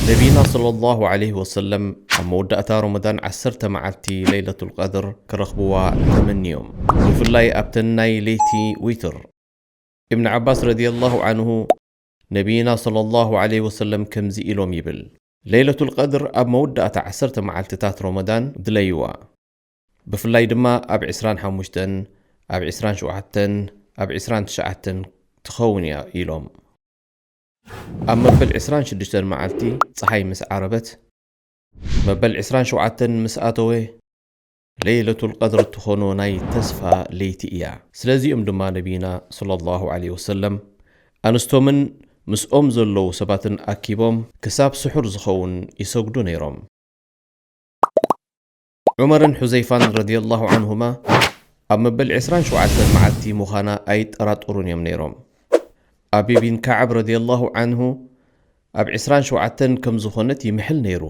ነቢና ሰለላሁ ዐለይሂ ወሰለም ኣብ መወዳእታ ረመዳን ዓሰርተ መዓልቲ ለይለቱል ቀድር ክረኽብዋ ተመንዮም፣ ብፍላይ ኣብተን ናይ ለይቲ ዊትር። እብን ዓባስ ረዲየላሁ ዐንሁ ነቢና ሰለላሁ ዐለይሂ ወሰለም ከምዚ ኢሎም ይብል፣ ለይለቱል ቀድር ኣብ መወዳእታ ዓሰርተ መዓልትታት ረመዳን ድለይዋ። ብፍላይ ድማ ኣብ ዕስራን ሓሙሽተን፣ ኣብ ዕስራን ሸውዓተን፣ ኣብ ዕስራን ትሽዓተን ትኸውን እያ ኢሎም። ኣብ መበል ዕስራን ሽዱሽተን መዓልቲ ጸሓይ ምስ ዓረበት፣ መበል ዕስራን ሸውዓተን ምስ ኣተወ፣ ለይለቱል ቀድር ትኾኖ ናይ ተስፋ ለይቲ እያ። ስለዚኦም ድማ ነቢና ሰለላሁ ዐለይሂ ወሰለም ኣንስቶምን ምስኦም ዘለዉ ሰባትን ኣኪቦም ክሳብ ስሑር ዝኸውን ይሰግዱ ነይሮም። ዑመርን ሑዘይፋን ረዲየላሁ ዐንሁማ ኣብ መበል ዕስራን ሸውዓተን መዓልቲ ምዃና ኣይጠራጠሩን እዮም ነይሮም። ኣቢ ቢን ከዓብ ረዲየላሁ ዐንሁ ኣብ ዕስራን ሸውዓተን ከም ዝኾነት ይምሕል ነይሩ።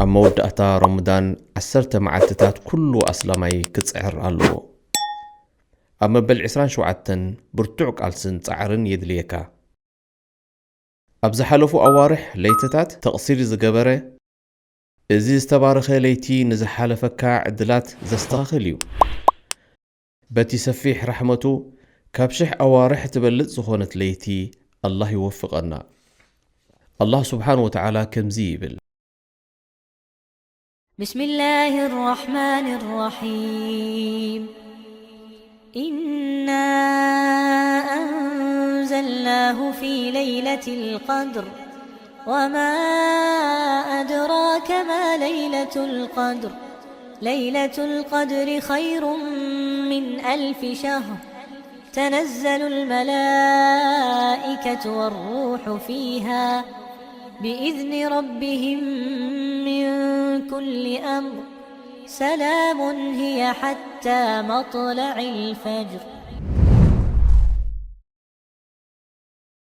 ኣብ መወዳእታ ረመዳን ዓሰርተ መዓልትታት ኩሉ ኣስላማይ ክጽዕር ኣለዎ። ኣብ መበል ዕስራን ሸውዓተን ብርቱዕ ቃልስን ጻዕርን የድልየካ። ኣብ ዝሓለፉ ኣዋርሕ ለይትታት ተቕሲር ዝገበረ፣ እዚ ዝተባረኸ ለይቲ ንዝሓለፈካ ዕድላት ዘስተኻኽል እዩ። በቲ ሰፊሕ ራሕመቱ ካብ ሽሕ ኣዋርሕ ትበልጽ ዝኾነት ለይቲ ኣላህ ይወፍቐና። ኣላህ ስብሓን ወተዓላ ከምዚ ይብል። بسم الله الرحمن الرحيم. إنا أنزلناه في ليلة القدر. وما أدراك ما ليلة القدر. ليلة القدر خير من ألف شهر. تنزل الملائكة والروح فيها بإذن ربهم من كل أمر. سلام هي حتى مطلع الفجر.